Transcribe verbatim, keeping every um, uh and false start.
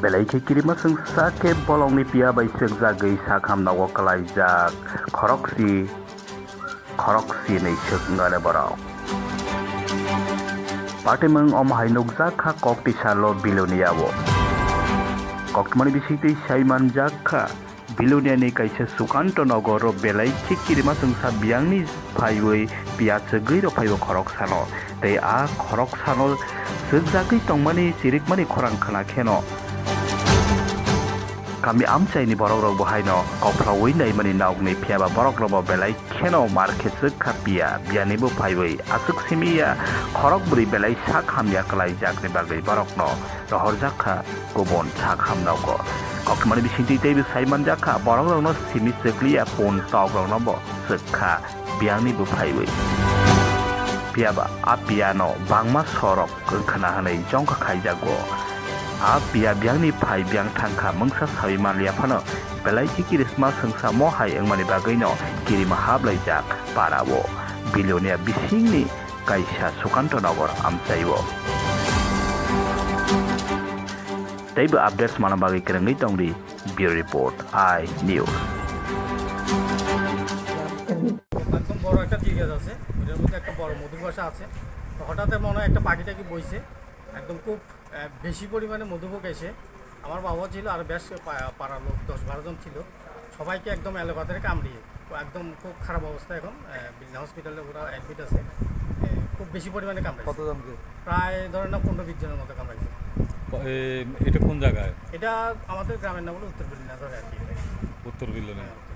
Belai khe kirima chwngsa khe bolongni piya bai chwkjagwi sakham nogo kwlaijak khorokchi, khorokchinwi swk wngkha borok. Patimwng omo hai nukjak kha kok tisalo Bilonia-o. Koktwmani bisingtwi sai manjak kha, Biloniani kaisa Sukanto Nogoro belai khe kirima chwngsa biyangni phaiwi piya chwgwi rw phaibo khoroksano. Tei a khoroksano chwkjagwi tongmani chirikmani khorang khna kheno kami amchaini borokrokbo haino kophroui naimani nokni, phiyaba borokrokbo belai kheno mar khe chwk kha piya, biyanibo phaiwi aswk simi ya khorok bwrwi belai sak hamya kwlaijakni bagwi borokno rohorjak kha kubun sak hamnogo. Koktwmani bisingtwi teibo sai manjak kha, borokrokno simi chwkliya pun tokroknobo chwk kha, biyangni bwphaiwi. Phiyaba a piyano bangma sorok wngkhwna hwnwi chongkha khaijago. A piya biyangni phai biyang thangkha mungsa sawi manliya phano, belai khe kirisma swngsa mo hai wngmani bagwino kirima hablaijak parao. Bilonia bisingni kaisa Sukanto Nogor amchaio. Teibo updates mana bagwi kwrwngwi tongdi, Bureau Report, I News. একদম বড় একটা টিউবওয়েল আছে, ওটার মধ্যে একটা বড় মধুর বাসা আছে। তো হঠাৎ মনে হয় একটা পাখি টাকি বইছে, একদম খুব, আহ, বেশি পরিমাণে মধুপোক এসে আমার বাবা ছিল আর বেশ পা-, পাড়ার লোক দশ বারো জন ছিল, সবাইকে একদম এলোপাতাড়ি কামড়িয়ে তো একদম খুব খারাপ অবস্থা এখন, আহ, বিল্লা হসপিটালে ওরা অ্যাডমিট আছে, আহ, খুব বেশি পরিমাণে কামড়াইছে। কতজনকে? প্রায় ধরেন না পনেরো বিশ জনের মতো কামড়াইছে। ক-, এ, এটা কোন জায়গায়? এটা আমাদের গ্রামের নাম হলো উত্তর বিল্লা ধরে আর কি। উত্তর বিল্লা না? হ্যাঁ।